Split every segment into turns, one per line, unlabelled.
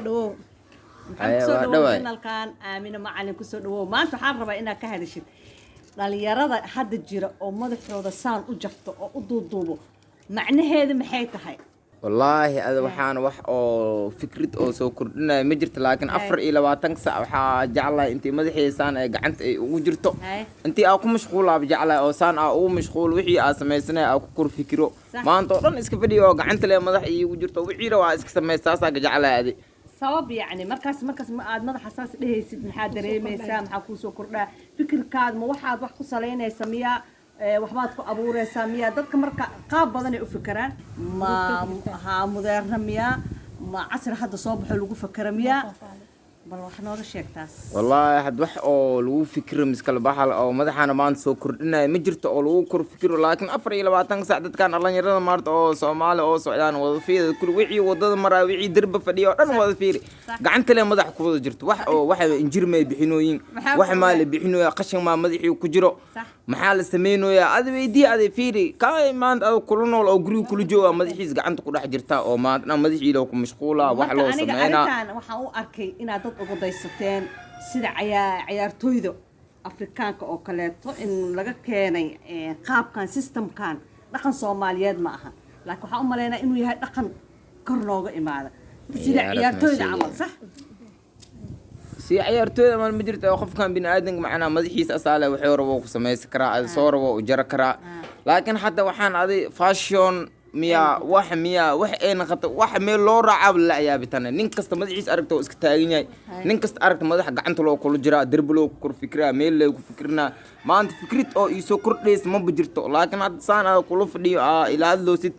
Dhawow.
Maxamed,
Haya,
kusoo
waa
dhawow
dhawaay.
Channelkan Aamino Macalin kusoo dhawow. Maanta waxaan rabaa inaad ka hadashid dhalinyarada hadda jira oo madaxooda saan u jafto oo u duuduubo. Macnaheedu maxay tahay?
Wallaahi ada, waxaan wax oo fikrad oo soo kordhinaya ma jirto, laakiin 24 sac waxaa jeclahay intii madaxiisa saan ay gacanta ay ugu jirto, intii aa ku mashquulaaba jeclahay oo saan aa ugu mashquul, wixii aa samaysanaya aa ku kor fikiro. Maanta oo dhan iska fadhiyo oo gacanta le madax iigu jirto, wixiina waa iska samaysta, saasaa ka jeclahay adi.
Sabab yacni markaas ma aad madaxa saas dhehaysid, maxaa dareemaysaa? Maxaa kuusoo kordhaa fikirkaad? Ma waxaad wax ku salaynaysa miyaa? Waxbaad ku abuureysaa miyaa? Dadka marka qaab badanay u fikiraan. Ma haa mudeerna miyaa? Ma casri hadda soo baxo lagu fakera miyaa? Bal wax nooga sheegtaas.
Wallaahi had wax oo lagu fikiro miskala baxal oo madaxaana maanta soo kordhinaya ma jirto oo lagu kor fikiro, laakiin 24 sac dadkan dhalinyarada maarta oo Soomaali oo socdaan wada fiiri, kulli wixii wadada maraya, wixii derba fadhiya oo dhan wada fiiri, gacanta le madax ku wada jirto. Wax oo waxa injir may bixinooyin,
Maxaa
wax
ku
maa la bixinooya, qashin maa madaxii ku jiro. Maxaa la sameynooyaa? Adi weydii, adi fiiri kaa maanta ada kula nool oo guriga kula jooga, madaxiis gacanta ku dhex jirta oo maanta dhan madaxii loo ku mashquula wax
Marka
loo
aniga
sameynaa.
Arrintan waxaan u arkay inaad dad ugu daysateen sida cayaartooyda Afrikaanka oo kaleeto in laga keenay qaabkan, systemkan. Dhaqan Soomaaliyeed ma aha, laakiin waxaan u malaynaa inuu yahay dhaqan kor nooga imaada sida
Ciyaarad ma
ciyaartooyda camal,
sheegaya.
Sax.
Si ciyaartooyda mal ma jirto oo qofkan biniaadanka macnaa madaxiisa asaale wuxuu rabo ku samaysan karaa, adi soo rabo u jara karaa, laakiin hadda waxaan adi fashion miyaa, wax miyaa, wax ay naqato, wax meel loo raacaaba la yaabitana. Nin kasta madaxiisa aragta oo iska taagan yahay, nin kasta aragta madaxa gacanta loo kula jiraa, derbi loo kor fikiraa, meel loo ku fikirinaa. Maanta fikrid oo iisoo kordhaysa maba jirto, laakiin hadda saan ada kula fadhiyo aa ila hadloosid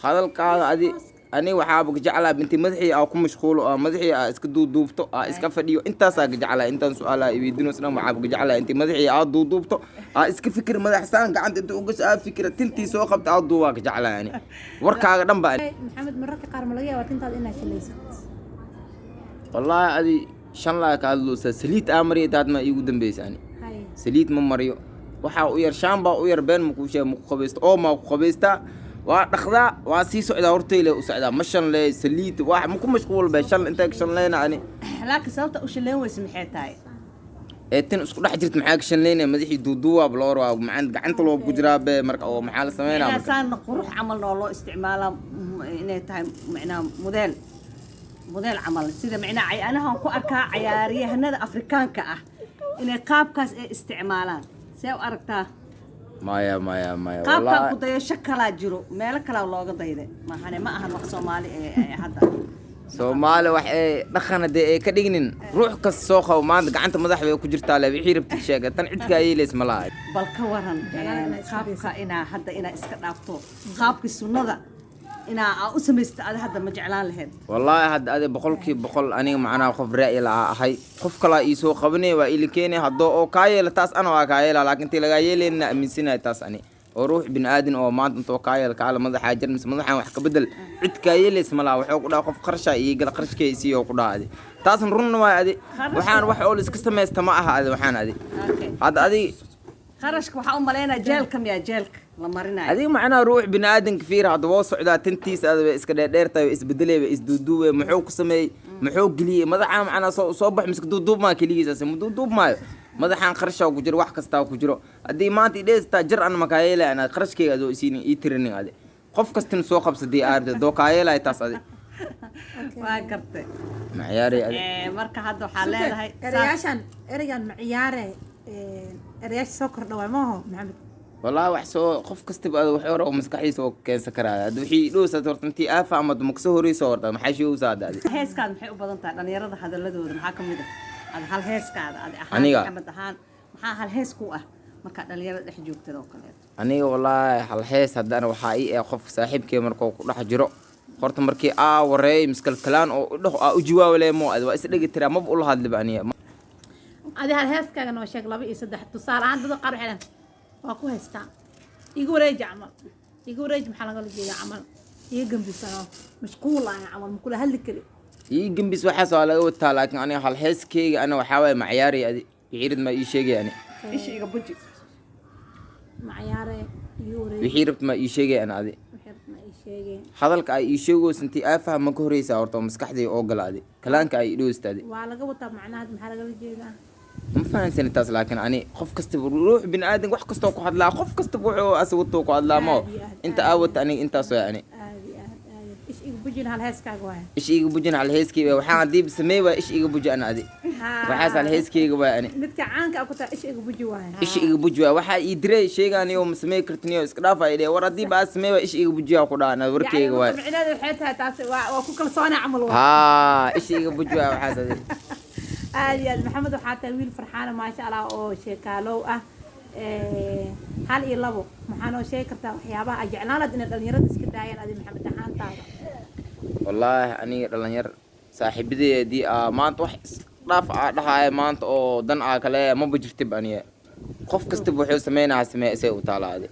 hadalkaada adi, ani waxaaba ka jeclaa intii madaxii aa ku mashquulo oo madaxii aa iska duuduubto, aa iska fadhiyo. Intaasaa ka jeclaa. Intaan su-aalaha iweydiinayso dhan waxaaba ka jeclaa intii madaxii aa duuduubto, aa iska fikir, madax saan gacanta inta ugasho, aa fikira, tintii soo qabta aa duubaa ka jeclaa ani warkaaga dhan ba.
Maxamed, mararka qaar ma laga yaabaa tintaada inaad shalaysid?
Wallaahi adi, shan laa ka hadloosaa. Saliid aa mariya taad ma iigu dambeysa ani. Saliid ma mariyo, waxaa u yar shaan baa u yar. Been makuu sheeg, maku qabaysto oo maa ku qabaystaa, waa dhaqdaa, waa sii socdaa, hortayle u socdaa. Ma shanle saliid, wax maku mashquul be shan intay ka shanleyna ani.
Laakiin sababta u shaleen weyse maxay tahay?
Ee tin isku dhex jirta maxaa ka shanleynaya? Madaxii duuduubaab loo rabaa, macaan gacanta loo ku jiraa be. Marka oo maxaa la sameynaa
Macnaha
marka?
Saan qurux camal noo loo isticmaalaa, inay tahay macnaha mudeel camal, sida macnaha anahan ku arkaa cayaaryahanada Afrikaanka ah inay qaabkaas ay isticmaalaan. See u aragtaa?
Maya, maya, maya.
Qaabkan
Wallaahi
ku dayasho kalaa jiro, meelo kalaa looga dayday maahane, ma ahan wax Soomaali ee hadda.
Soomaali wax ay dhaqan hadee ay ka dhignin, ruux kasta soo qabo maanta gacanta madax bay ku jirtaa le, wixii rabtid sheega, tan cidkaa yeelays ma laha.
Bal ka waran
Jeclaan inaad iska
qaabka inaa hadda inaa iska dhaafto qaabkii sunnada inaa aa u samaysta adi hadda, ma jeclaan lahayd?
Wallaahi hadda adi 100% aniga macnaha qof ra'yi lahaa ahay, qof kalaa iisoo qabanaya waa ili keenay haddoo oo kaa yeela taas, ana waa kaa yeela, laakiin intii lagaa yeelayna aaminsanahay taas ani oo ruux bini aadin oo maanta intoo kaa yeela kaala madaxaa jar mise madaxaan wax ka bedel, cid kaa yeelays ma laha. Wuxuu ku dhaha qof qarashaa iigala, qarashkee isiiyo ku dhaha adi. Taasna runna waay adi. Waxaan wax oo la iska samaysta ma aha adi, waxaan adi hadda adi.
Qarashka waxaa u malaynaya jeelka miyaa, jeelka la marinayo?
Adiga macnaha ruux bini aadanka fiir, hadda woo socdaa, tintiisa ada way iska dheerdheertahay, way isbedelay, way isduuduubay. Muxuu ku sameeyey? Muxuu geliyey madaxaa? Macnaa soo bax miska duuduub maa keligiisaas ma duuduub maayo. Madaxaan qarashaa ku jiro, wax kastaa ku jiro. Haddii maanta idheystaa jar ana makaa yeelay ana qarashkeyga adoo isiinin ii tirinin adi. Qof kastina soo qabsadii aarde doo kaa yeelay taas adi.
Waa gartay.
Maciyaaray adi.
Marka hadda waxaa leedahay
Erayaashan, ereygan maciyaare, erayaasha soo kordha waay maaho, Maxamed?
Wallaahi wax soo qof kastaba ada wax hore oo maskaxdiisa oo keensan karaa. Hadda wixii dhowsaad horta intii aafa ama makasoo horeyso horta maxaa sheegaysaa hadda adi?
Heeskaada maxay u badan tahay? Dhalinyarada hadaladooda maxaa ka mid ah ada hal heeskaada adi ahaan?
Aniga?
Maxamed ahaan maxaa hal hees ku ah markaa dhalinyarada dhex joogtada oo kaleeto?
Aniga wallaahi hal hees haddana waxaa ii eh qofka saaxiibkay markuu ku dhex jiro horta, markii aa wareey miskalkalaan oo u dhaho aa u jawaabo le mo adi, waa is dhegi tiraa, maba ula hadliba aniga.
Adi hal heeskaaga noo sheeg, laba iyo saddex tusaale ahaan. Dadka qaar waxay dhahan waa ku haystaa, iga wareeji camal. Iga wareeji maxaa lagala jeedaa camal? Iga gambisano, mashquul ah camal, makula hadli kari.
Ii gambis waxaas waa laga wataa, laakiin aniga hal heeskeyga ana waxaa waaye maciyaaray adi, wixii rid maa ii sheegay ani.
Isha iga buji.
Maciyaare, iga wareeji.
Wixii rabta maa ii sheegay ana adi.
Wixii rabta ma ii sheegay. Sheegay.
Hadalka ay ii sheegayso intii aa fahma ka horeysaa horta oo maskaxdayda oo gala adi kalaanka ay idhowstaadi.
Waa laga wataa macnaha, maxaa lagala jeedaa?
Ma fahansani taas, laakiin ani qof kastaba, ruux bini aadan wax kastoo ku hadlaa, qof kastaba wuxuu as wato ku hadlaa mo.
Aad iyo aad,
inta
aad
aa
iyo
wata aniga intaas waay ani.
Aad iyo aad, aad iyo aad. Ish iga bujin hal heeskaaga waaya.
Ish iga bujin hal heeskeyga waxaan haddii samey waay ish iga buji ana adi. Waxaas hal heeskeyga waay ani.
Midka caanka ah ku tahay ish iga buji waaya.
Ish iga buji waay. Waxaa ii diray sheegaaniyo ma samey kartiniyo iska dhaaf ay dheh. War haddii ba aad samey waay ish iga bujiyaa ku dhaha ana warkeyga waay.
Yani micnaheedu waxay tahay taasi waa ku kalsoona camal waa.
Haa, ish iga buji waay waxaas adi.
Aad iyo aad. Maxamed, waxaa tahay wiil farxaana, maasha Allah, oo sheekaalow ah. Hal iyo labo maxaa noo sheegi kartaa waxyaabaha aad jeclaan lahayd inay dhalinyarada iska daayaan, adi Maxamed ahaantaada?
Wallaahi aniga dhalinyar saaxiibadey haddii aa maanta wax isdhaaf aa dhahaaya maanta oo dan aa kale maba jirtib aniga. Qof kastaba wuxuu sameynaa sameeya isay u taala adi.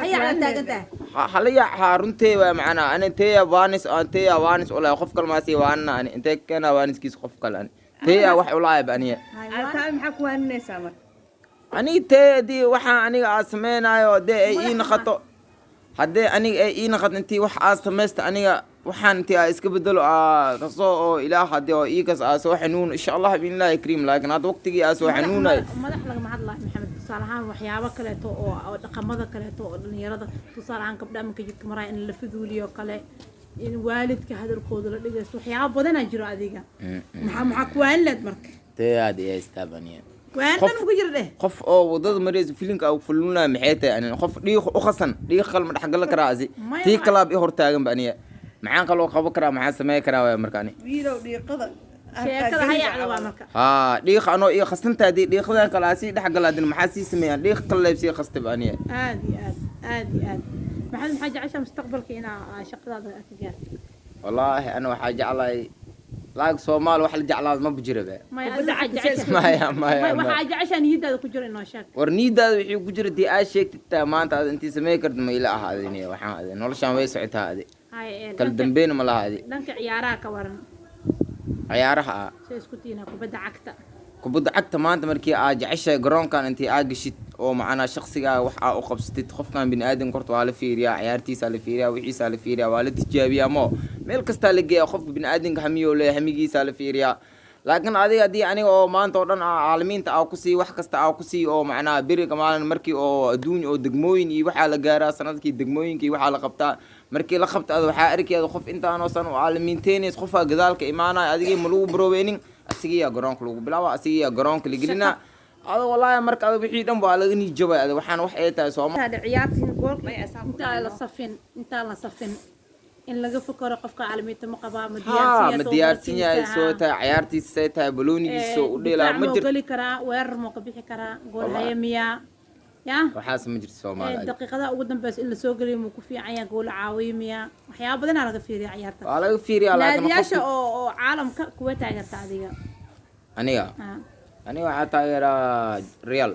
Ayaa la taagan tahay.
Hala yaac haa, runtee waay. Macnaa ani teya waanis aan teya waanis ulahay, qof kale maasii waanina ani intee keenaa waaniskiisa qof kale ani teya wax ulaayab aniga.
Altaami, maxaa ku waaninaysaa marka?
Aniga tee haddii waxaan aniga aa sameynaayo haddee ay ii naqato, haddee aniga ay ii naqato intii wax aa samaysta aniga waxaan intii aa iska bedelo aa kasoo oo ilaah haddii oo ii kas aa soo xanuun insha Allah biilaahi kariim, laakiin hadda waqtigii aa soo xanuunayo.
Madax lagama hadlayo, Maxamed. Tusaale ahaan waxyaabo kaleeto oo dhaqamada kaleeto oo dhalinyarada, tusaale ahaan gabdhaha marka jidka maraya in la fuduuliyo kale, in waalidka hadalkooda la dhegeysto, waxyaabo badanaa jiro. Adiga maxaa ku waanin leed marka?
Tee aad i haystaab aniga.
Waanin dhan ugu jira dheh.
Qof oo wadada maraysa filinka aa fulunaya maxay tahay aniga? Qof dhiiq u khasan dhiiq kale ma dhexgala karaa asi?
Maya,
tii kalaab i hortaagan ba aniga maxaan kaloo qaban karaa? Maxaan samey karaa waay marka ani?
Wiilow, dhiiqada.
Sheekada hayacda waa marka.
Haa, dhiiq anoo ii khasantaa haddii dhiiqadan kale aa sii dhexgala adina maxaa sii sameeyaan? Dhiiq kale leeb sii khastaba aniga.
Aad iyo aad, aad iyo aad. Maxamed, maxaa jeceshaa mustaqbalka inaa shaqadaada aad ka gaarto?
Wallaahi ana waxaa jeclahay laag Soomaali wax la jeclaado maba jira be.
Maya, adiga waxaa jeceshaa?
Maya, maya.
Maya,
maya.
Waxaa jeceshaa niyadaada ku jiro inoo sheeg.
War niidaada wixii ku jira dee aa sheegtid taa maanta aad intii samey karto ma ila aha adini. Waxaan adi noloshaan way socotaa adi.
Hay
kala dambeyn ma laha adi.
Dhanka ciyaaraha ka waran?
Ciyaaraha ah?
Soo isku tiinaa kubadda cagta.
Kubadda cagta maanta markii aa jeceshahay garoonkan intii aa gashid oo macnaa shaqsigaaga wax aa u qabsatid, qofkan bini aadanka horta waa la fiiriyaa, ciyaartiisaa la fiiriyaa, wixiisaa la fiiriyaa, waa la tijaabiyaa, mo meel kastaa la geeyaa. Qofka bini aadanka hamiyoo leeyahay, hamigiisaa la fiiriyaa. Laakiin adiga haddii aniga oo maanta oo dhan aa caalamiinta aa kusii wax kasta aa kusii oo macnaha beriga maalin markii oo adduun oo degmooyin iyo waxaa la gaaraa sanadkii degmooyinka iyo waxaa la qabtaa, markii la qabta ada waxaa arkayada qof intaanoo san oo caalamiinteenays qofaa gadaalka imaanaya, adigii ma lagu baroweynin, asigiyaa garoonka lagu bilaaba, asigiyaa garoonka la gelinaa ada. Wallaahi marka ada wixii dhan waa laga niijabay ada. Waxaan wax ay tahay sooma.
Ciyaartii goolka intaan la safin in laga fakaro qofka caalamiinta ma qabaa, ma
haa
diyaarsan
ma diyaarsan yahay, soo tahay ciyaartiisa say tahay, baloonigiisa soo u dheelaa ma
ma
jirto.
Geli karaa, weerar moo ka bixi karaa, gool
Wallaahi.
haye miyaa ya?
Waxaas ma jirto Soomaali.
Daqiiqadaha ugu dambeysa in lasoo geliyo muu ku fiican yahay, gool caawiyo miyaa? Waxyaaba badanaa laga fiiriya ciyaarta.
Waa laga fiiriyaa, laakiin
naadiyaasha
qofka
oo caalamka kuwa taageerta adiga?
Aniga?
Ah.
Aniga waxaa taageeraa Real.